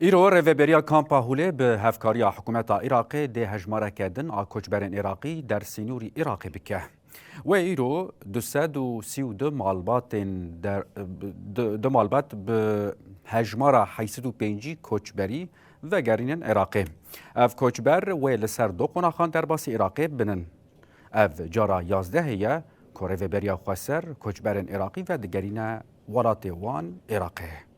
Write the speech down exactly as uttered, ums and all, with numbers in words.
Îro rêveberiya Kampa Hûlê bi hevkariya hikûmeta Iraqê dê hejmareke din a koçberên Iraqî der sînorî Iraqê bike. Wê îro du sed û sî û du malbatên der, du, du malbat bi hejmara heyşt sed û pêncî koçberî vegerînin Iraqê. Ev koçber wê li ser du qonaxan derbasî Iraqê binin. Ev cara yazdehê ye ku Rêveberiya Xweser koçberên Iraqî vedigerîne welatê wan Iraqê.